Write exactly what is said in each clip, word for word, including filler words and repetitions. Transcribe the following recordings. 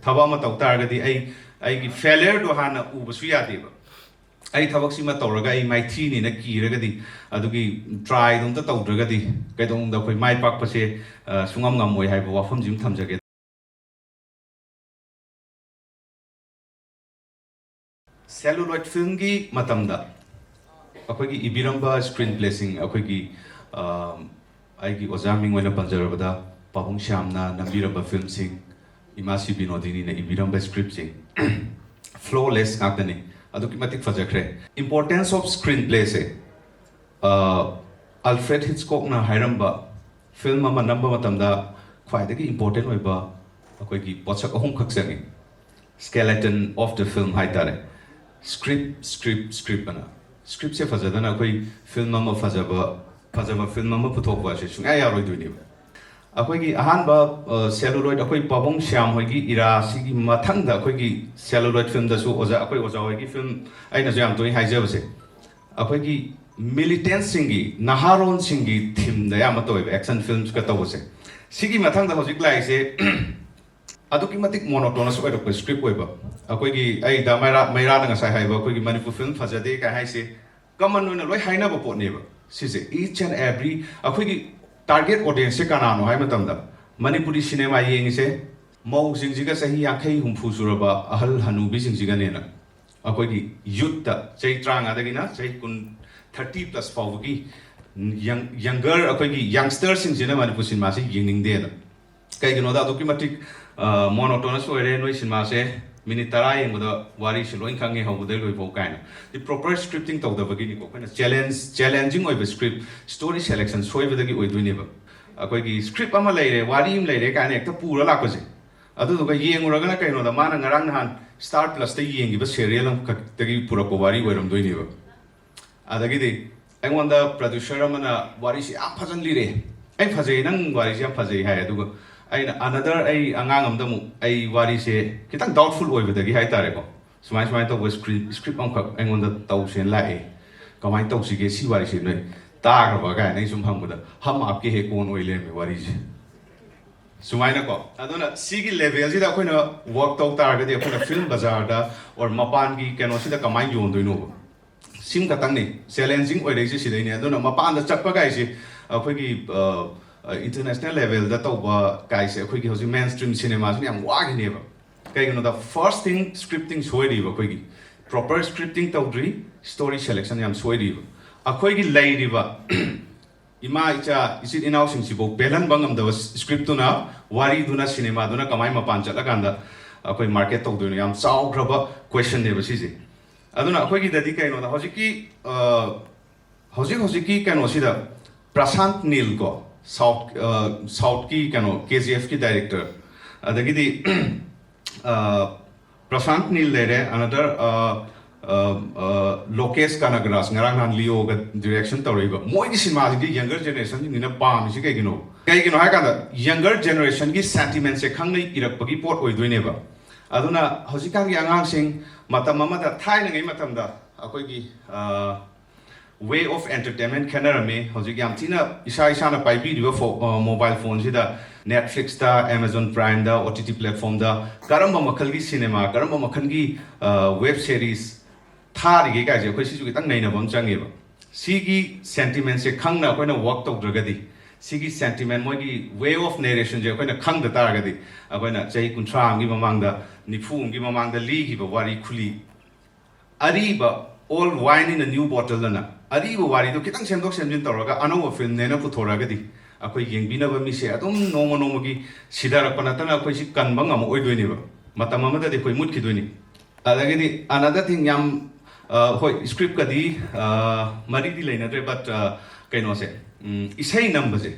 ꯊꯕꯛ ꯑꯃ ꯇꯧ ꯇꯥꯔꯒꯗꯤ ꯑꯩ ꯑꯩꯒꯤ ꯐꯦꯂꯤꯌꯔꯗꯣ ꯍꯥꯟꯅ ꯎꯕꯁꯨ ꯌꯥꯗꯦꯕ꯫ ꯑꯩ ꯊꯕꯛꯁꯤꯃ ꯇꯧꯔꯒ ꯑꯩ ꯃꯥꯏꯊꯤꯅꯤꯅ ꯀꯤꯔꯒꯗꯤ, ꯑꯗꯨꯒꯤ ꯇ꯭ꯔꯥꯏꯗꯣ ꯑꯝꯇ ꯇꯧꯗ꯭ꯔꯒꯗꯤ ꯀꯩꯗꯧꯅꯨꯡꯗ ꯑꯩꯈꯣꯏ ꯃꯥꯏ ꯄꯥꯛꯄꯁꯦ, ꯑ, ꯁꯨꯡꯉꯝ ꯉꯝꯃꯣꯏ ꯍꯥꯏꯕ ꯋꯥꯐꯝꯁꯤꯃ ꯊꯝꯖꯒꯦ꯫ ꯁꯦꯂꯨꯂꯣꯏꯗ ꯐꯤꯜꯝꯒꯤ ꯃꯇꯝꯗ ꯑꯩꯈꯣꯏꯒꯤ ꯏꯕꯤꯔꯝꯕ ꯁ꯭ꯀ꯭ꯔꯤꯟ ꯄ꯭ꯂꯦꯁꯤꯡ, ꯑꯩꯈꯣꯏꯒꯤ, ꯑ, ꯑꯩꯒꯤ ꯑꯣꯖꯥ ꯃꯤꯡ ꯑꯣꯏꯅ ꯄꯟꯖꯔꯕꯗ ꯄꯥꯕꯨꯡ ꯁ꯭ꯌꯥꯝꯅ ꯅꯝꯕꯤꯔꯝꯕ ꯐꯤꯜꯝꯁꯤꯡ, ꯏꯃꯥꯁꯤ ꯕꯤꯅꯣꯗꯤꯅꯤꯅ ꯏꯕꯤꯔꯝꯕ ꯁ꯭ꯀ꯭ꯔꯤꯞꯁꯤꯡ flawless ꯉꯥꯛꯇꯅꯤ꯫ ꯑꯗꯨꯛꯀꯤ ꯃꯇꯤꯛ ꯐꯖꯈ꯭ꯔꯦ꯫ Importance of screenplay ꯁꯦ, ꯑ, ꯑꯜꯐ꯭ꯔꯦꯗ ꯍꯤꯆꯀꯣꯛꯅ ꯍꯥꯏꯔꯝꯕ, ꯐꯤꯜꯝ ꯑꯃ ꯅꯝꯕ ꯃꯇꯝꯗ ꯈ꯭ꯋꯥꯏꯗꯒꯤ ꯏꯝꯄꯣꯔꯇꯦꯟ ꯑꯣꯏꯕ ꯑꯩꯈꯣꯏꯒꯤ ꯄꯣꯠꯁꯛ ꯑꯍꯨꯝꯈꯛ ꯆꯪꯉꯤ꯫ Skeleton of the film ꯍꯥꯏꯇꯥꯔꯦ꯫ ꯁ꯭ꯀ꯭ꯔꯤꯞ, ꯁ꯭ꯀ꯭ꯔꯤꯞ, ꯁ꯭ꯀ꯭ꯔꯤꯞ ꯑꯅ꯫ ꯁ꯭ꯀ꯭ꯔꯤꯞꯁꯦ ꯐꯖꯗꯅ ꯑꯩꯈꯣꯏ ꯐꯤꯜꯝ ꯑꯃ ꯐꯖꯕ, ꯐꯖꯕ ꯐꯤꯜꯝ ꯑꯃ ꯄꯨꯊꯣꯛꯄ ꯑꯁꯤ ꯁꯨꯡꯌꯥ ꯌꯥꯔꯣꯏꯗꯣꯏꯅꯦꯕ꯫ ꯑꯩꯈꯣꯏꯒꯤ ꯑꯍꯥꯟꯕ, ꯑ, ꯁꯦꯂꯨꯂꯣꯏꯗ, ꯑꯩꯈꯣꯏ ꯄꯥꯕꯨꯡ ꯁ꯭ꯌꯥꯝ ꯍꯣꯏꯒꯤ ꯏꯔꯥꯁꯤꯒꯤ ꯃꯊꯪꯗ ꯑꯩꯈꯣꯏꯒꯤ ꯁꯦꯂꯨꯂꯣꯏꯗ ꯐꯤꯜꯝꯗꯁꯨ ꯑꯣꯖꯥ, ꯑꯩꯈꯣꯏ ꯑꯣꯖꯥ ꯍꯣꯏꯒꯤ ꯐꯤꯜꯝ ꯑꯩꯅꯁꯨ ꯌꯥꯝ ꯇꯣꯏꯅ ꯍꯥꯏꯖꯕꯁꯦ, ꯑꯩꯈꯣꯏꯒꯤ ꯃꯤꯂꯤꯇꯦꯟꯁꯤꯡꯒꯤ, ꯅꯍꯥꯔꯣꯟꯁꯤꯡꯒꯤ ꯊꯤꯝꯗ ꯑꯌꯥꯝꯕ ꯇꯧꯋꯦꯕ, ꯑꯦꯛꯁꯟ ꯐꯤꯜꯝꯁꯀ ꯇꯧꯕꯁꯦ꯫ ꯁꯤꯒꯤ ꯃꯊꯪꯗ ꯍꯧꯖꯤꯛ ꯂꯥꯛꯏꯁꯦ ꯑꯗꯨꯛꯀꯤ ꯃꯇꯤꯛ ꯃꯣꯅꯣꯇꯣꯅꯁ ꯑꯣꯏꯔꯛꯄ ꯁ꯭ꯀ꯭ꯔꯤꯞ ꯑꯣꯏꯕ꯫ ꯑꯩꯈꯣꯏꯒꯤ, ꯑꯩ ꯗꯥ ꯃꯩꯔꯥ, ꯃꯩꯔꯥꯅ ꯉꯁꯥꯏ ꯍꯥꯏꯕ ꯑꯩꯈꯣꯏꯒꯤ ꯃꯅꯤꯄꯨꯔ ꯐꯤꯜꯝ ꯐꯖꯗꯦ ꯀꯥꯏ ꯍꯥꯏꯁꯦ ꯀꯃꯟ ꯑꯣꯏꯅ ꯂꯣꯏ ꯍꯥꯏꯅꯕ ꯄꯣꯠꯅꯦꯕ꯫ ꯁꯤꯁꯦ each and every, ꯑꯩꯈꯣꯏꯒꯤ ꯇꯥꯔꯒꯦꯠ ꯑꯣꯗꯤꯌꯦꯟꯁꯁꯦ ꯀꯅꯥꯅꯣ ꯍꯥꯏ ꯃꯇꯝꯗ, ꯃꯅꯤꯄꯨꯔꯤ ꯁꯤꯅꯦꯃꯥ ꯌꯦꯡꯉꯤꯁꯦ ꯃꯧꯁꯤꯡꯁꯤꯒ ꯆꯍꯤ ꯌꯥꯡꯈꯩ ꯍꯨꯝꯐꯨ ꯁꯨꯔꯕ ꯑꯍꯜ ꯍꯅꯨꯕꯤꯁꯤꯡꯁꯤꯒꯅꯦꯅ꯫ ꯑꯩꯈꯣꯏꯒꯤ ꯌꯨꯠꯇ, ꯆꯍꯤ ꯇꯔꯥꯃꯉꯥꯗꯒꯤꯅ ꯆꯍꯤ ꯀꯨꯟ, thirty plus ꯐꯥꯎꯕꯒꯤ ꯌꯪ-, ꯌꯪꯒꯔ, ꯑꯩꯈꯣꯏꯒꯤ ꯌꯪꯁꯇꯔꯁꯤꯡꯁꯤꯅ ꯃꯅꯤꯄꯨꯔ ꯁꯤꯅꯦꯃꯥꯁꯤ ꯌꯦꯡꯅꯤꯡꯗꯦꯅ꯫ ꯀꯩꯒꯤꯅꯣꯗ ꯑꯗꯨꯛꯀꯤ ꯃꯇꯤꯛ, ꯑ, ꯃꯣꯅꯣꯇꯣꯅꯁ ꯑꯣꯏꯔꯦ ꯅꯣꯏ ꯁꯤꯅꯦꯃꯥꯁꯦ, ꯃꯤꯅꯤꯠ ꯇꯔꯥ ꯌꯦꯡꯕꯗ ꯋꯥꯔꯤꯁꯤ ꯂꯣꯏ ꯈꯪꯉꯦ ꯍꯧꯕꯗꯩ ꯂꯣꯏꯐꯥꯎ ꯀꯥꯏꯅ꯫ ꯗꯤ ꯄ꯭ꯔꯣꯄꯔ ꯁ꯭ꯀ꯭ꯔꯤꯞꯇꯤꯡ ꯇꯧꯗꯕꯒꯤꯅꯤꯀꯣ꯫ ꯑꯩꯈꯣꯏꯅ ꯆꯦꯂꯦꯟꯖ, ꯆꯦꯂꯦꯟꯖꯤꯡ ꯑꯣꯏꯕ ꯁ꯭ꯀ꯭ꯔꯤꯞ, ꯁ꯭ꯇꯣꯔꯤ ꯁꯦꯂꯦꯛꯁꯟ ꯁꯣꯏꯕꯗꯒꯤ ꯑꯣꯏꯗꯣꯏꯅꯦꯕ꯫ ꯑꯩꯈꯣꯏꯒꯤ ꯁ꯭ꯀ꯭ꯔꯤꯞ ꯑꯃ ꯂꯩꯔꯦ, ꯋꯥꯔꯤ ꯑꯃ ꯂꯩꯔꯦ ꯀꯥꯏꯅ ꯍꯦꯛꯇ ꯄꯨꯔ ꯂꯥꯛꯄꯁꯦ, ꯑꯗꯨꯗꯨꯒ ꯌꯦꯡꯉꯨꯔꯒꯅ ꯀꯩꯅꯣꯗ ꯃꯥꯅ ꯉꯔꯥꯡ ꯅꯍꯥꯟ ꯁ꯭ꯇꯥꯔ ꯄ꯭ꯂꯁꯇ ꯌꯦꯡꯈꯤꯕ ꯁꯦꯔꯤꯌꯦꯜ ꯑꯃꯈꯛꯇꯒꯤ ꯄꯨꯔꯛꯄ ꯋꯥꯔꯤ ꯑꯣꯏꯔꯝꯗꯣꯏꯅꯦꯕ꯫ ꯑꯗꯒꯤꯗꯤ ꯑꯩꯉꯣꯟꯗ ꯄ꯭ꯔꯗ꯭ꯌꯨꯁꯔ ꯑꯃꯅ ꯋꯥꯔꯤꯁꯤ ꯌꯥꯝ ꯐꯖꯅ ꯂꯤꯔꯛꯑꯦ꯫ ꯑꯩ ꯐꯖꯩ, ꯅꯪ ꯋꯥꯔꯤꯁꯤ ꯌꯥꯝ ꯐꯖꯩ ꯍꯥꯏ꯫ ꯑꯗꯨꯒ ꯑꯩꯅ ꯑꯅꯗꯔ, ꯑꯩ ꯑꯉꯥꯡ ꯑꯃꯗ ꯑꯃꯨꯛ ꯑꯩ ꯋꯥꯔꯤꯁꯦ ꯈꯤꯇꯪ ꯗꯥꯎꯠꯐꯨꯜ ꯑꯣꯏꯕꯗꯒꯤ ꯍꯥꯏꯇꯥꯔꯦꯀꯣ, ꯁꯨꯃꯥꯏ ꯁꯨꯃꯥꯏꯅ ꯇꯧꯕ ꯁ꯭ꯀ꯭ꯔꯤꯟ, ꯁ꯭ꯀ꯭ꯔꯤꯞ ꯑꯃꯈꯛ ꯑꯩꯉꯣꯟꯗ ꯇꯧꯁꯦꯅ ꯂꯥꯛꯑꯦ, ꯀꯃꯥꯏꯅ ꯇꯧꯁꯤꯒꯦ ꯁꯤ ꯋꯥꯔꯤꯁꯦ ꯅꯣꯏ ꯇꯥꯈ꯭ꯔꯕ ꯀꯥꯏꯅ ꯑꯩ ꯁꯨꯝ ꯍꯪꯕꯗ ꯍꯝ ꯑꯥꯞꯀꯦ ꯍꯦ ꯀꯣꯟ ꯑꯣꯏ ꯂꯩꯔꯝꯃꯦ ꯋꯥꯔꯤꯁꯦ꯫ ꯁꯨꯃꯥꯏꯅꯀꯣ꯫ ꯑꯗꯨꯅ ꯁꯤꯒꯤ ꯂꯦꯚꯦꯜꯁꯤꯗ ꯑꯩꯈꯣꯏꯅ ꯋꯥꯔꯛ ꯇꯧ ꯇꯥꯔꯒꯗꯤ ꯑꯩꯈꯣꯏꯅ ꯐꯤꯜꯝ ꯕꯖꯥꯔꯗ ꯑꯣꯔ ꯃꯄꯥꯟꯒꯤ ꯀꯩꯅꯣꯁꯤꯗ ꯀꯃꯥꯏꯅ ꯌꯣꯟꯗꯣꯏꯅꯣꯕ? ꯁꯤꯝ ꯈꯛꯇꯪꯅꯤ ꯆꯦꯂꯦꯟꯖꯤꯡ ꯑꯣꯏꯔꯛꯏꯁꯦ ꯁꯤꯗꯩꯅꯦ꯫ ꯑꯗꯨꯅ ꯃꯄꯥꯟꯗ ꯆꯠꯄ ꯀꯥꯏꯁꯦ ꯑꯩꯈꯣꯏꯒꯤ ꯏꯟꯇꯔꯅꯦꯁꯅꯦꯜ ꯂꯦꯚꯦꯜꯗ ꯇꯧꯕ ꯀꯥꯏꯁꯦ ꯑꯩꯈꯣꯏꯒꯤ ꯍꯧꯖꯤꯛ ꯃꯦꯟ ꯁ꯭ꯇ꯭ꯔꯤꯝ ꯁꯤꯅꯦꯃꯥꯁꯤꯅ ꯌꯥꯝ ꯋꯥꯈꯤꯅꯦꯕ꯫ ꯀꯩꯒꯤꯅꯣꯗ ꯐꯥꯔꯁ ꯊꯤꯡ ꯁ꯭ꯀ꯭ꯔꯤꯞꯇꯤꯡ ꯁꯣꯏꯔꯤꯕ, ꯑꯩꯈꯣꯏꯒꯤ ꯄ꯭ꯔꯣꯄꯔ ꯁ꯭ꯀ꯭ꯔꯤꯞꯇꯤꯡ ꯇꯧꯗ꯭ꯔꯤ, ꯁ꯭ꯇꯣꯔꯤ ꯁꯦꯂꯦꯛꯁꯟ ꯌꯥꯝ ꯁꯣꯏꯔꯤꯕ꯫ ꯑꯩꯈꯣꯏꯒꯤ ꯂꯩꯔꯤꯕ ꯏꯃꯥ ꯏꯆꯥ ꯏꯆꯤꯜ ꯏꯅꯥꯎꯁꯤꯡꯁꯤꯐꯥꯎ ꯄꯦꯜꯍꯟꯕ ꯉꯝꯗꯕ ꯁ꯭ꯀ꯭ꯔꯤꯞꯇꯨꯅ, ꯋꯥꯔꯤꯗꯨꯅ, ꯁꯤꯅꯦꯃꯥꯗꯨꯅ ꯀꯃꯥꯏꯅ ꯃꯄꯥꯟ ꯆꯠꯂꯀꯥꯟꯗ ꯑꯩꯈꯣꯏ ꯃꯥꯔꯀꯦꯠ ꯇꯧꯗꯣꯏꯅꯣ? ꯌꯥꯝ ꯆꯥꯎꯈ꯭ꯔꯕ ꯀꯣꯏꯁꯟꯅꯦꯕ ꯁꯤꯁꯦ꯫ ꯑꯗꯨꯅ ꯑꯩꯈꯣꯏꯒꯤꯗꯗꯤ ꯀꯩꯅꯣꯗ ꯍꯧꯖꯤꯛꯀꯤ ꯑ, ꯍꯧꯖꯤꯛ ꯍꯧꯖꯤꯛꯀꯤ ꯀꯩꯅꯣꯁꯤꯗ ꯄ꯭ꯔꯁꯥꯟꯠ ꯅꯤꯜ ꯀꯣ, ꯁꯥꯎꯠ ꯁꯥꯎꯠꯀꯤ ꯀꯩꯅꯣ ꯀꯦ ꯖꯤ ꯑꯦꯐꯀꯤ ꯗꯥꯏꯔꯦꯛꯇꯔ, ꯑꯗꯒꯤꯗꯤ ꯑ, ꯄ꯭ꯔꯁꯥꯟꯠ ꯅꯤꯜ ꯂꯩꯔꯦ, ꯑꯅꯗꯔ ꯂꯣꯀꯦꯁ ꯀꯅꯒꯔꯥꯖ, ꯉꯔꯥꯡ ꯅꯍꯥꯟ ꯂꯤꯌꯣꯒ ꯗꯤꯔꯦꯛꯁꯟ ꯇꯧꯔꯛꯏꯕ꯫ ꯃꯣꯏꯒꯤ ꯁꯤꯅꯦꯃꯥꯁꯤꯗꯤ ꯌꯪꯒꯔ ꯖꯦꯅꯦꯔꯦꯁꯟꯁꯤꯡꯁꯤꯅ ꯄꯥꯝꯃꯤꯁꯤ ꯀꯩꯒꯤꯅꯣ? ꯀꯩꯒꯤꯅꯣ ꯍꯥꯏ ꯀꯥꯟꯗ ꯌꯪꯒꯔ ꯖꯦꯅꯦꯔꯦꯁꯟꯒꯤ ꯁꯦꯟꯇꯤꯃꯦꯟꯁꯦ ꯈꯪꯅ ꯏꯔꯛꯄꯒꯤ ꯄꯣꯠ ꯑꯣꯏꯗꯣꯏꯅꯦꯕ꯫ ꯑꯗꯨꯅ ꯍꯧꯖꯤꯛꯀꯥꯟꯒꯤ ꯑꯉꯥꯡꯁꯤꯡ ꯃꯇꯝ ꯑꯃꯗ, ꯊꯥꯏꯅꯉꯩ ꯃꯇꯝꯗ ꯑꯩꯈꯣꯏꯒꯤ ꯋꯦ ꯑꯣꯐ ꯑꯦꯟꯇꯔꯇꯦꯟꯃꯦꯟ ꯈꯦꯠꯅꯔꯝꯃꯤ꯫ ꯍꯧꯖꯤꯛ ꯌꯥꯝ ꯊꯤꯅ ꯏꯁꯥ ꯏꯁꯥꯅ ꯄꯥꯏꯕꯤꯔꯤꯕ ꯐꯣ-, ꯑ, ꯃꯣꯕꯥꯏꯜ ꯐꯣꯟꯁꯤꯗ, ꯅꯦꯠꯐ꯭ꯂꯤꯛꯁꯇ, ꯑꯦꯃꯥꯖꯣꯟ ꯄ꯭ꯔꯥꯏꯝꯗ, ꯑꯣ ꯇꯤ ꯇꯤ ꯄ꯭ꯂꯦꯠꯐꯣꯝꯗ ꯀꯔꯝꯕ ꯃꯈꯜꯒꯤ ꯁꯤꯅꯦꯃꯥ, ꯀꯔꯝꯕ ꯃꯈꯜꯒꯤ, ꯑ, ꯋꯦꯕ ꯁꯦꯔꯤꯁ ꯊꯥꯔꯤꯒꯦ ꯀꯥꯏꯁꯦ ꯑꯩꯈꯣꯏ ꯁꯤꯁꯨ ꯈꯤꯇꯪ ꯅꯩꯅꯕ ꯑꯃ ꯆꯪꯉꯦꯕ꯫ ꯁꯤꯒꯤ ꯁꯦꯟꯇꯤꯃꯦꯟꯁꯦ ꯈꯪꯅ ꯑꯩꯈꯣꯏꯅ ꯋꯥꯔꯛ ꯇꯧꯗ꯭ꯔꯒꯗꯤ, ꯁꯤꯒꯤ ꯁꯦꯟꯇꯤꯃꯦꯟ, ꯃꯣꯏꯒꯤ ꯋꯦ ꯑꯣꯐ ꯅꯦꯔꯦꯁꯟꯁꯦ ꯑꯩꯈꯣꯏꯅ ꯈꯪꯗ ꯇꯥꯔꯒꯗꯤ, ꯑꯩꯈꯣꯏꯅ ꯆꯍꯤ ꯀꯨꯟꯊ꯭ꯔꯥ ꯑꯃꯒꯤ ꯃꯃꯥꯡꯗ, ꯅꯤꯐꯨ ꯑꯃꯒꯤ ꯃꯃꯥꯡꯗ ꯂꯤꯈꯤꯕ ꯋꯥꯔꯤ ꯈꯨꯂꯤ, ꯑꯔꯤꯕ, old wine in a new bottle ꯑꯅ ꯑꯔꯤꯕ ꯋꯥꯔꯤꯗꯣ ꯈꯤꯇꯪ ꯁꯦꯝꯗꯣꯛ ꯁꯦꯝꯖꯤꯟ ꯇꯧꯔꯒ ꯑꯅꯧꯕ ꯐꯤꯜꯝꯅꯦꯅ ꯄꯨꯊꯣꯔꯛꯑꯒꯗꯤ, ꯑꯩꯈꯣꯏ ꯌꯦꯡꯕꯤꯅꯕ ꯃꯤꯁꯦ ꯑꯗꯨꯝ ꯅꯣꯡꯃ ꯅꯣꯡꯃꯒꯤ ꯁꯤꯊꯔꯛꯄ ꯅꯠꯇꯅ ꯑꯩꯈꯣꯏ ꯁꯤ ꯀꯟꯕ ꯉꯝꯃꯛꯑꯣꯏꯗꯣꯏꯅꯦꯕ꯫ ꯃꯇꯝ ꯑꯃꯗꯗꯤ ꯑꯩꯈꯣꯏ ꯃꯨꯠꯈꯤꯗꯣꯏꯅꯤ꯫ ꯑꯗꯒꯤꯗꯤ another thing ꯌꯥꯝ, ꯑ, ꯍꯣꯏ, ꯁ꯭ꯀ꯭ꯔꯤꯞꯀꯗꯤ, ꯑ, ꯃꯔꯤꯗꯤ ꯂꯩꯅꯗ꯭ꯔꯦ, but, ꯑ, ꯀꯩꯅꯣꯁꯦ, ꯎꯝ, ꯏꯁꯩ ꯅꯝꯕꯁꯦ,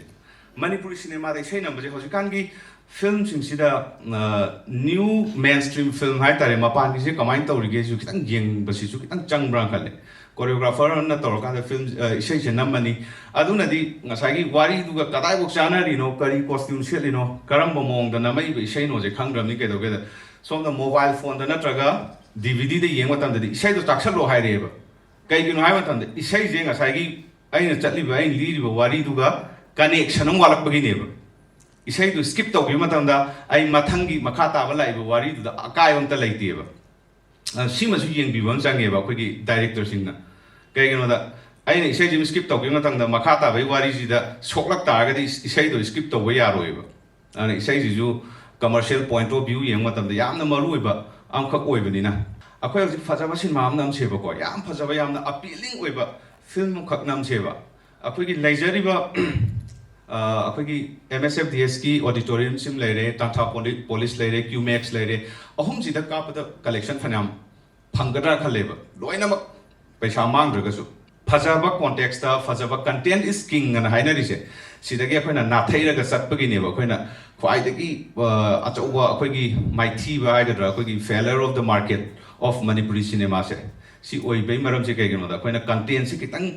ꯃꯅꯤꯄꯨꯔꯤ ꯁꯤꯅꯦꯃꯥꯗ ꯏꯁꯩ ꯅꯝꯕꯁꯦ ꯍꯧꯖꯤꯛꯀꯥꯟꯒꯤ ꯐꯤꯜꯝꯁꯤꯡꯁꯤꯗ, ꯑ, ꯅ꯭ꯌꯨ ꯃꯦꯟ ꯁ꯭ꯇ꯭ꯔꯤꯝ ꯐꯤꯜꯝ ꯍꯥꯏ ꯇꯥꯔꯦ, ꯃꯄꯥꯟꯒꯤꯁꯦ ꯀꯃꯥꯏꯅ ꯇꯧꯔꯤꯒꯦꯁꯨ ꯈꯤꯇꯪ ꯌꯦꯡꯕꯁꯤꯁꯨ ꯈꯤꯇꯪ ꯆꯪꯕ꯭ꯔꯥ ꯈꯜꯂꯦ꯫ ꯀꯣꯔꯤꯌꯣꯒ꯭ꯔꯥꯐꯔꯅ ꯇꯧꯔꯀꯥꯟꯗ ꯐꯤꯜꯝ, ꯑ, ꯏꯁꯩꯁꯦ ꯅꯝꯃꯅꯤ, ꯑꯗꯨꯅꯗꯤ ꯉꯁꯥꯏꯒꯤ ꯋꯥꯔꯤꯗꯨꯒ ꯀꯗꯥꯏꯐꯥꯎ ꯆꯥꯟꯅꯔꯤꯅꯣ, ꯀꯔꯤ ꯀꯣꯁꯇ꯭ꯌꯨꯝ ꯁꯦꯠꯂꯤꯅꯣ, ꯀꯔꯝꯕ ꯃꯑꯣꯡꯗ ꯅꯝꯃꯛꯏꯕ ꯏꯁꯩꯅꯣꯁꯦ ꯈꯪꯗ꯭ꯔꯕꯅꯤ꯫ ꯀꯩꯗꯧꯒꯦꯗ, ꯁꯣꯝꯗ ꯃꯣꯕꯥꯏꯜ ꯐꯣꯟꯗ ꯅꯠꯇ꯭ꯔꯒ ꯗꯤ ꯚꯤ ꯗꯤꯗ ꯌꯦꯡꯕ ꯃꯇꯝꯗꯗꯤ ꯏꯁꯩꯗꯣ ꯇꯥꯛꯁꯜꯂꯣ ꯍꯥꯏꯔꯛꯑꯦꯕ꯫ ꯀꯩꯒꯤꯅꯣ ꯍꯥꯏꯕ ꯃꯇꯝꯗ ꯏꯁꯩꯁꯦ ꯉꯁꯥꯏꯒꯤ ꯑꯩꯅ ꯆꯠꯂꯤꯕ, ꯑꯩꯅ ꯂꯤꯔꯤꯕ ꯋꯥꯔꯤꯗꯨꯒ ꯀꯅꯦꯛꯁꯟ ꯑꯃ ꯋꯥꯠꯂꯛꯄꯒꯤꯅꯦꯕ꯫ ꯏꯁꯩꯗꯨ skip ꯇꯧꯈꯤꯕ ꯃꯇꯝꯗ ꯑꯩ ꯃꯊꯪꯒꯤ ꯃꯈꯥ ꯇꯥꯕ ꯂꯥꯛꯏꯕ ꯋꯥꯔꯤꯗꯨꯗ ꯑꯀꯥꯏꯕ ꯑꯝꯇ ꯂꯩꯇꯦꯕ꯫ ꯑ, ꯁꯤꯃꯁꯨ ꯌꯦꯡꯕꯤꯕ ꯑꯃ ꯆꯪꯉꯦꯕ ꯑꯩꯈꯣꯏꯒꯤ directorꯁꯤꯡꯅ꯫ ꯀꯩꯒꯤꯅꯣꯗ, ꯑꯩꯅ ꯏꯁꯩꯁꯤꯃ skip ꯇꯧꯈꯤꯕ ꯃꯇꯝꯗ ꯃꯈꯥ ꯇꯥꯕꯒꯤ ꯋꯥꯔꯤꯁꯤꯗ ꯁꯣꯛꯂꯛ ꯇꯥꯔꯒꯗꯤ ꯏꯁ-, ꯏꯁꯩꯗꯣ skip ꯇꯧꯕ ꯌꯥꯔꯣꯏꯕ꯫ ꯑꯗꯨꯅ ꯏꯁꯩꯁꯤꯁꯨ commercial point of view ꯌꯦꯡꯕ ꯃꯇꯝꯗ ꯌꯥꯝꯅ ꯃꯔꯨꯑꯣꯏꯕ ꯑꯃꯈꯛ ꯑꯣꯏꯕꯅꯤꯅ, ꯑꯩꯈꯣꯏ ꯍꯧꯖꯤꯛ ꯐꯖꯕ ꯁꯤꯅꯦꯃꯥ ꯑꯃ ꯅꯝꯁꯦꯕꯀꯣ, ꯌꯥꯝ ꯐꯖꯕ, ꯌꯥꯝꯅ appealing ꯑꯣꯏꯕ film ꯑꯃꯈꯛ ꯅꯝꯁꯦꯕ꯫ ꯑꯩꯈꯣꯏꯒꯤ ꯂꯩꯖꯔꯤꯕ, ꯑ, ꯑꯩꯈꯣꯏꯒꯤ M S F D Sꯀꯤ auditoriumꯁꯤꯡ ꯂꯩꯔꯦ, ꯇꯥꯟꯊꯥ ꯄꯣꯂꯤ-, ꯄꯣꯂꯤꯁ ꯂꯩꯔꯦ, Q-Max ꯂꯩꯔꯦ, ꯑꯍꯨꯝꯁꯤꯗ ꯀꯥꯞꯄꯗ collection ꯐꯅꯌꯥꯝ ꯐꯪꯒꯗ꯭ꯔꯥ ꯈꯜꯂꯦꯕ, ꯂꯣꯏꯅꯃꯛ ꯄꯩꯁꯥ ꯃꯥꯡꯗ꯭ꯔꯒꯁꯨ꯫ ꯐꯖꯕ contextꯇ ꯐꯖꯕ, content is king ꯑꯅ ꯍꯥꯏꯅꯔꯤꯁꯦ, ꯁꯤꯗꯒꯤ ꯑꯩꯈꯣꯏꯅ ꯅꯥꯊꯩꯔꯒ ꯆꯠꯄꯒꯤꯅꯦꯕ ꯑꯩꯈꯣꯏꯅ ꯈ꯭ꯋꯥꯏꯗꯒꯤ, ꯑ, ꯑꯆꯧꯕ ꯑꯩꯈꯣꯏꯒꯤ ꯃꯥꯏꯊꯤꯕ ꯍꯥꯏꯒꯗ꯭ꯔꯥ, ꯑꯩꯈꯣꯏꯒꯤ failure of the market of Manipuri cinemaꯁꯦ꯫ ꯁꯤ ꯑꯣꯏꯕꯩ ꯃꯔꯝꯁꯦ ꯀꯩꯒꯤꯅꯣꯗ, ꯑꯩꯈꯣꯏꯅ contentꯁꯦ ꯈꯤꯇꯪ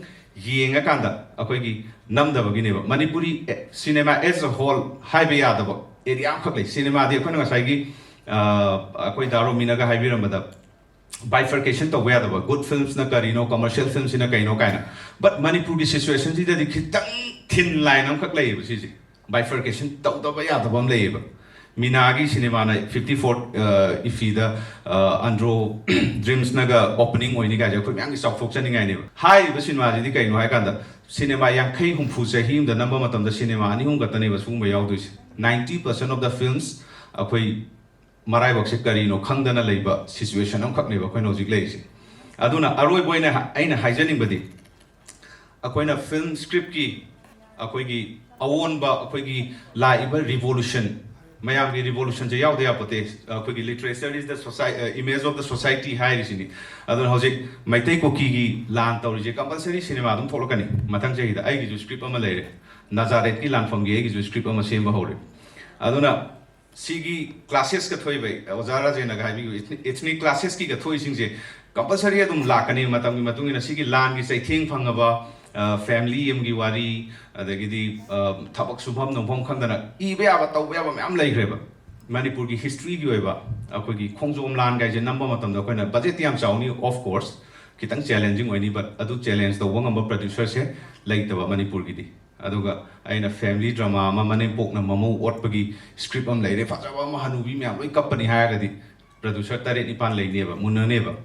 ꯌꯦꯡꯉꯀꯥꯟꯗ ꯑꯩꯈꯣꯏꯒꯤ ꯅꯝꯗꯕꯒꯤꯅꯦꯕ꯫ ꯃꯅꯤꯄꯨꯔꯤ, ꯑꯦ, cinema as a whole ꯍꯥꯏꯕ ꯌꯥꯗꯕ area ꯑꯃꯈꯛ ꯂꯩ꯫ ꯁꯤꯅꯦꯃꯥꯗꯤ ꯑꯩꯈꯣꯏꯅ ꯉꯁꯥꯏꯒꯤ, ꯑ, ꯑꯩꯈꯣꯏ ꯗꯥ ꯔꯣꯃꯤꯅꯒ ꯍꯥꯏꯕꯤꯔꯝꯕꯗ bifurcation ꯇꯧꯕ ꯌꯥꯗꯕ, good filmꯁꯅ ꯀꯔꯤꯅꯣ, commercial filmꯁꯤꯅ ꯀꯩꯅꯣ ꯀꯥꯏꯅ꯫ But ꯃꯅꯤꯄꯨꯔꯒꯤ situationꯁꯤꯗꯗꯤ ꯈꯤꯇꯪ thin line ꯑꯃꯈꯛ ꯂꯩꯌꯦꯕ ꯁꯤꯁꯦ꯫ Bifurcation ꯇꯧꯗꯕ ꯌꯥꯗꯕ ꯑꯃ ꯂꯩꯌꯦꯕ꯫ ꯃꯤꯅꯥꯒꯤ ꯁꯤꯅꯦꯃꯥꯅ fifty four, ꯑ, ꯏꯐꯤꯗ, ꯑ, ꯑꯟꯗ꯭ꯔꯣ ꯗ꯭ꯔꯤꯝꯁꯅꯒ opening ꯑꯣꯏꯅꯤ ꯀꯥꯏꯁꯦ ꯑꯩꯈꯣꯏ ꯃꯌꯥꯝꯒꯤ ꯆꯥꯎꯊꯣꯛꯆꯅꯤꯡꯉꯥꯏꯅꯦꯕ꯫ ꯍꯥꯏꯔꯤꯕ ꯁꯤꯅꯦꯃꯥꯁꯤꯗꯤ ꯀꯩꯅꯣ ꯍꯥꯏꯀꯥꯟꯗ, ꯁꯤꯅꯦꯃꯥ ꯌꯥꯡꯈꯩ ꯍꯨꯝꯐꯨ ꯆꯍꯤ ꯑꯃꯗ ꯅꯝꯕ ꯃꯇꯝꯗ ꯁꯤꯅꯦꯃꯥ ꯑꯅꯤ ꯑꯍꯨꯝ ꯈꯛꯇꯅꯦꯕ ꯁꯤꯒꯨꯝꯕ ꯌꯥꯎꯗꯣꯏꯁꯦ꯫ Ninety percent of the films ꯑꯩꯈꯣꯏ ꯃꯔꯥꯏꯕꯛꯁꯦ ꯀꯔꯤꯅꯣ ꯈꯪꯗꯅ ꯂꯩꯕ situation ꯑꯃꯈꯛꯅꯦꯕ ꯑꯩꯈꯣꯏꯅ ꯍꯧꯖꯤꯛ ꯂꯩꯔꯤꯁꯦ꯫ ꯑꯗꯨꯅ ꯑꯔꯣꯏꯕ ꯑꯣꯏꯅ ꯑꯩꯅ ꯍꯥꯏꯖꯅꯤꯡꯕꯗꯤ, ꯑꯩꯈꯣꯏꯅ film scriptꯀꯤ ꯑꯩꯈꯣꯏꯒꯤ ꯑꯑꯣꯟꯕ, ꯑꯩꯈꯣꯏꯒꯤ ꯂꯥꯛꯏꯕ revolution, ꯃꯌꯥꯝꯒꯤ revolutionꯁꯦ ꯌꯥꯎꯗ ꯌꯥꯄꯣꯠꯇꯦ꯫ ꯑꯩꯈꯣꯏꯒꯤ literature is the society, uh, image of the society ꯍꯥꯏꯔꯤꯁꯤꯅꯤ꯫ ꯑꯗꯨꯅ ꯍꯧꯖꯤꯛ ꯃꯩꯇꯩ ꯀꯨꯀꯤꯒꯤ ꯂꯥꯟ ꯇꯧꯔꯤꯁꯦ compulsory ꯁꯤꯅꯦꯃꯥ ꯑꯗꯨꯝ ꯊꯣꯛꯂꯛꯀꯅꯤ꯫ ꯃꯊꯪ ꯆꯍꯤꯗ ꯑꯩꯒꯤꯁꯨ script ꯑꯃ ꯂꯩꯔꯦ, ꯅꯥꯖꯥꯔꯦꯠꯀꯤ ꯂꯥꯟꯐꯝꯒꯤ ꯑꯩꯒꯤꯁꯨ script ꯑꯃ ꯁꯦꯝꯕ ꯍꯧꯔꯦ꯫ ꯑꯗꯨꯅ ꯁꯤꯒꯤ clashꯀ ꯊꯣꯛꯏꯕ, ꯑꯣꯖꯥ ꯔꯥꯖꯦꯟꯅꯒ ꯍꯥꯏꯕꯤꯌꯨ, ethnic, ethnic clashꯀꯤꯒ ꯊꯣꯛꯏꯁꯤꯡꯁꯦ compulsory ꯑꯗꯨꯝ ꯂꯥꯛꯀꯅꯤ꯫ ꯃꯇꯝꯒꯤ ꯃꯇꯨꯡ ꯏꯟꯅ ꯁꯤꯒꯤ ꯂꯥꯟꯒꯤ ꯆꯩꯊꯦꯡ ꯐꯪꯉꯕ, ꯑ, family ꯑꯃꯒꯤ ꯋꯥꯔꯤ, ꯑꯗꯒꯤꯗꯤ, ꯑ, ꯊꯕꯛ ꯁꯨꯐꯝ ꯅꯣꯝꯐꯝ ꯈꯪꯗꯅ ꯏꯕ ꯌꯥꯕ, ꯇꯧꯕ ꯌꯥꯕ ꯃꯌꯥꯝ ꯂꯩꯈ꯭ꯔꯦꯕ꯫ ꯃꯅꯤꯄꯨꯔꯒꯤ historyꯒꯤ ꯑꯣꯏꯕ ꯑꯩꯈꯣꯏꯒꯤ ꯈꯣꯡꯖꯣꯝ ꯂꯥꯟ ꯀꯥꯏꯁꯦ ꯅꯝꯕ ꯃꯇꯝꯗ ꯑꯩꯈꯣꯏꯅ budgetꯇꯤ ꯌꯥꯝ ꯆꯥꯎꯅꯤ, of course, ꯈꯤꯇꯪ challenging ꯑꯣꯏꯅꯤ, but ꯑꯗꯨ challenge ꯇꯧꯕ ꯉꯝꯕ producerꯁꯦ ꯂꯩꯇꯕ ꯃꯅꯤꯄꯨꯔꯒꯤꯗꯤ꯫ ꯑꯗꯨꯒ ꯑꯩꯅ family drama ꯑꯃ, ꯃꯅꯦꯝꯄꯣꯛꯅ ꯃꯃꯧ ꯑꯣꯠꯄꯒꯤ script ꯑꯃ ꯂꯩꯔꯦ, ꯐꯖꯕ ꯑꯃ, ꯍꯅꯨꯕꯤ ꯃꯌꯥꯝ ꯂꯣꯏ ꯀꯞꯄꯅꯤ ꯍꯥꯏꯔꯒꯗꯤ producer ꯇꯔꯦꯠ ꯅꯤꯄꯥꯟ ꯂꯩꯅꯦꯕ, ꯃꯨꯟꯅꯅꯦꯕ꯫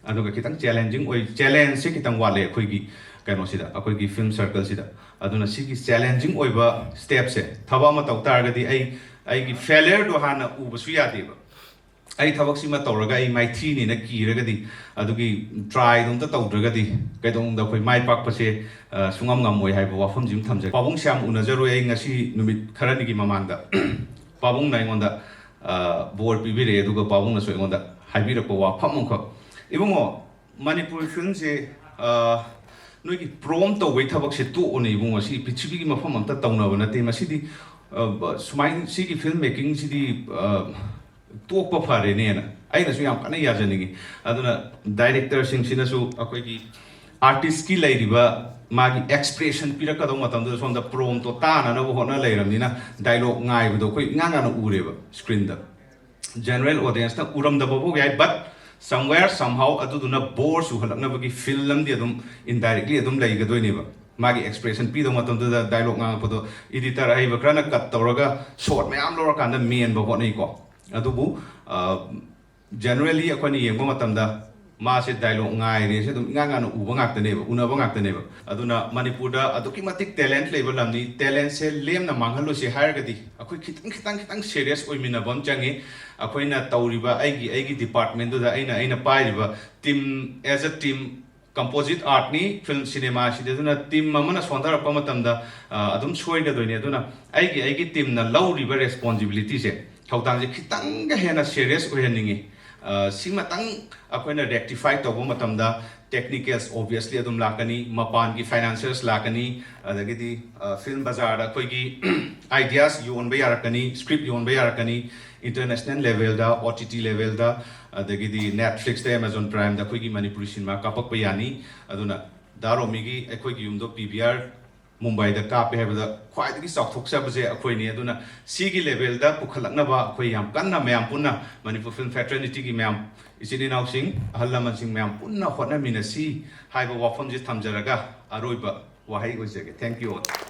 ꯑꯗꯨꯒ ꯈꯤꯇꯪ challenging ꯑꯣꯏ, challenge ꯁꯦ ꯈꯤꯇꯪ ꯋꯥꯠꯂꯦ ꯑꯩꯈꯣꯏꯒꯤ ꯀꯩꯅꯣꯁꯤꯗ, ꯑꯩꯈꯣꯏꯒꯤ film circle ꯁꯤꯗ꯫ ꯑꯗꯨꯅ ꯁꯤꯒꯤ challenging ꯑꯣꯏꯕ step ꯁꯦ, ꯊꯕꯛ ꯑꯃ ꯇꯧ ꯇꯥꯔꯒꯗꯤ ꯑꯩ, ꯑꯩꯒꯤ failure ꯗꯣ ꯍꯥꯟꯅ ꯎꯕꯁꯨ ꯌꯥꯗꯦꯕ꯫ ꯑꯩ ꯊꯕꯛꯁꯤꯃ ꯇꯧꯔꯒ ꯑꯩ ꯃꯥꯏꯊꯤꯅꯦꯅ ꯀꯤꯔꯒꯗꯤ, ꯑꯗꯨꯒꯤ try ꯗꯣ ꯑꯝꯇ ꯇꯧꯗ꯭ꯔꯒꯗꯤ ꯀꯩꯗꯧꯅꯨꯡꯗ ꯑꯩꯈꯣꯏ ꯃꯥꯏ ꯄꯥꯛꯄꯁꯦ, ꯑ, ꯁꯨꯡꯉꯝ ꯉꯝꯃꯣꯏ ꯍꯥꯏꯕ ꯋꯥꯐꯝꯁꯤ ꯑꯃ ꯊꯝꯖꯒꯦ꯫ ꯄꯥꯕꯨꯡꯁꯦ ꯌꯥꯝ ꯎꯅꯖꯔꯨꯏ ꯑꯩ ꯉꯁꯤ ꯅꯨꯃꯤꯠ ꯈꯔꯅꯤꯒꯤ ꯃꯃꯥꯡꯗ꯫ ꯄꯥꯕꯨꯡꯅ ꯑꯩꯉꯣꯟꯗ, ꯑ, ꯕꯣꯔ ꯄꯤꯕꯤꯔꯛꯑꯦ, ꯑꯗꯨꯒ ꯄꯥꯕꯨꯡꯅꯁꯨ ꯑꯩꯉꯣꯟꯗ ꯍꯥꯏꯕꯤꯔꯛꯄ ꯋꯥꯐꯝ ꯑꯃꯈꯛ, "ꯏꯕꯨꯡꯉꯣ, ꯃꯅꯤꯄꯨꯔꯤ film ꯁꯦ, ꯑ, ꯅꯣꯏꯒꯤ prompt ꯇꯧꯕꯩ ꯊꯕꯛꯁꯦ ꯇꯣꯛꯑꯣꯅꯦ ꯏꯕꯨꯡꯉꯣ, ꯁꯤ ꯄ꯭ꯔꯤꯊꯤꯕꯤꯒꯤ ꯃꯐꯝ ꯑꯝꯇ ꯇꯧꯅꯕ ꯅꯠꯇꯦ, ꯃꯁꯤꯗꯤ, ꯑ, ꯕ-, ꯁꯨꯃꯥꯏꯅ ꯁꯤꯒꯤ film making ꯁꯤꯗꯤ, ꯑ, ꯇꯣꯛꯄ ꯐꯔꯦꯅꯦꯅ" ꯑꯩꯅꯁꯨ ꯌꯥꯝ ꯀꯟꯅ ꯌꯥꯖꯅꯤꯡꯉꯤ꯫ ꯑꯗꯨꯅ director ꯁꯤꯡꯁꯤꯅꯁꯨ ꯑꯩꯈꯣꯏꯒꯤ artist ꯀꯤ ꯂꯩꯔꯤꯕ ꯃꯥꯒꯤ expression ꯄꯤꯔꯛꯀꯗꯧꯕ ꯃꯇꯝꯗꯨꯗ ꯁꯣꯝꯗ prompt ꯇꯣ ꯇꯥꯅꯅꯕ ꯍꯣꯠꯅ ꯂꯩꯔꯕꯅꯤꯅ dialogue ꯉꯥꯏꯕꯗꯣ ꯑꯩꯈꯣꯏ ꯏꯉꯥꯟ ꯉꯥꯟꯅ ꯎꯔꯦꯕ screen ꯗ꯫ General audience ꯅ ꯎꯔꯝꯗꯕ ꯐꯥꯎ ꯌꯥꯏ, but somewhere somehow ꯑꯗꯨꯗꯨꯅ bore ꯆꯨꯍꯜꯂꯛꯅꯕꯒꯤ feel ꯑꯃꯗꯤ ꯑꯗꯨꯝ indirectly ꯑꯗꯨꯝ ꯂꯩꯒꯗꯣꯏꯅꯦꯕ꯫ ꯃꯥꯒꯤ expression ꯄꯤꯗꯧꯕ ꯃꯇꯝꯗꯨꯗ dialogue ꯉꯥꯡꯉꯛꯄꯗꯣ editor ꯑꯍꯩꯕ ꯈꯔꯅ cut ꯇꯧꯔꯒ shot ꯃꯌꯥꯝ ꯂꯧꯔꯀꯥꯟꯗ ꯃꯦꯟꯕ ꯍꯣꯠꯅꯩꯀꯣ꯫ ꯑꯗꯨꯕꯨ, ꯑ, generally ꯑꯩꯈꯣꯏꯅ ꯌꯦꯡꯕ ꯃꯇꯝꯗ ꯃꯥꯁꯦ dialogue ꯉꯥꯏꯔꯦꯁꯦ ꯑꯗꯨꯝ ꯏꯉꯥꯟ ꯉꯥꯟꯅ ꯎꯕ ꯉꯥꯛꯇꯅꯦꯕ, ꯎꯅꯕ ꯉꯥꯛꯇꯅꯦꯕ꯫ ꯑꯗꯨꯅ ꯃꯅꯤꯄꯨꯔꯗ ꯑꯗꯨꯛꯀꯤ ꯃꯇꯤꯛ talent ꯂꯩꯕ ꯂꯝꯅꯤ꯫ Talent ꯁꯦ ꯂꯦꯝꯅ ꯃꯥꯡꯍꯜꯂꯣꯏꯁꯦ ꯍꯥꯏꯔꯒꯗꯤ ꯑꯩꯈꯣꯏ ꯈꯤꯇꯪ, ꯈꯤꯇꯪ, ꯈꯤꯇꯪ serious ꯑꯣꯏꯃꯤꯟꯅꯕ ꯑꯃ ꯆꯪꯉꯤ꯫ ꯑꯩꯈꯣꯏꯅ ꯇꯧꯔꯤꯕ ꯑꯩꯒꯤ, ꯑꯩꯒꯤ department ꯗꯨꯗ ꯑꯩꯅ, ꯑꯩꯅ ꯄꯥꯏꯔꯤꯕ team, as a team, composite art ꯅꯤ, film cinema ꯁꯤꯗꯤ꯫ ꯑꯗꯨꯅ team ꯑꯃꯅ ꯁꯣꯟꯊꯔꯛꯄ ꯃꯇꯝꯗ, ꯑ, ꯑꯗꯨꯝ ꯁꯣꯏꯒꯗꯣꯏꯅꯤ꯫ ꯑꯗꯨꯅ ꯑꯩꯒꯤ, ꯑꯩꯒꯤ team ꯅ ꯂꯧꯔꯤꯕ responsibility ꯁꯦ, ꯊꯧꯗꯥꯡꯁꯦ ꯈꯤꯇꯪꯒ ꯍꯦꯟꯅ serious ꯑꯣꯏꯍꯟꯅꯤꯡꯉꯤ꯫ ꯑ, ꯁꯤꯃꯇꯪ ꯑꯩꯈꯣꯏꯅ rectify ꯇꯧꯕ ꯃꯇꯝꯗ technicals obviously ꯑꯗꯨꯝ ꯂꯥꯛꯀꯅꯤ, ꯃꯄꯥꯟꯒꯤ financiers ꯂꯥꯛꯀꯅꯤ, ꯑꯗꯒꯤꯗꯤ, ꯑ, film ꯕꯖꯥꯔꯗ ꯑꯩꯈꯣꯏꯒꯤ ideas ꯌꯣꯟꯕ ꯌꯥꯔꯛꯀꯅꯤ, script ꯌꯣꯟꯕ ꯌꯥꯔꯛꯀꯅꯤ, international level ꯗ, O T T level ꯗ, ꯑꯗꯒꯤꯗꯤ Netflix ꯇ, Amazon Prime ꯗ ꯑꯩꯈꯣꯏꯒꯤ ꯃꯅꯤꯄꯨꯔꯤ cinema ꯀꯥꯞꯄꯛꯄ ꯌꯥꯅꯤ꯫ ꯑꯗꯨꯅ ꯗꯥ ꯔꯣꯃꯤꯒꯤ ꯑꯩꯈꯣꯏꯒꯤ ꯌꯨꯝꯗꯣ P V R ꯃꯨꯝꯕꯥꯏꯗ ꯀꯥꯞꯄꯦ ꯍꯥꯏꯕꯗ ꯈ꯭ꯋꯥꯏꯗꯒꯤ ꯆꯥꯎꯊꯣꯛꯆꯕꯁꯦ ꯑꯩꯈꯣꯏꯅꯤ꯫ ꯑꯗꯨꯅ ꯁꯤꯒꯤ level ꯗ ꯄꯨꯈꯠꯂꯛꯅꯕ ꯑꯩꯈꯣꯏ ꯌꯥꯝ ꯀꯟꯅ ꯃꯌꯥꯝ ꯄꯨꯟꯅ ꯃꯅꯤꯄꯨꯔ film fraternity ꯒꯤ ꯃꯌꯥꯝ ꯏꯆꯤꯟ ꯏꯅꯥꯎꯁꯤꯡ, ꯑꯍꯜ ꯂꯃꯟꯁꯤꯡ ꯃꯌꯥꯝ ꯄꯨꯟꯅ ꯍꯣꯠꯅꯃꯤꯟꯅꯁꯤ ꯍꯥꯏꯕ ꯋꯥꯐꯝꯁꯦ ꯊꯝꯖꯔꯒ ꯑꯔꯣꯏꯕ ꯋꯥꯍꯩ ꯑꯣꯏꯖꯒꯦ꯫ Thank you all.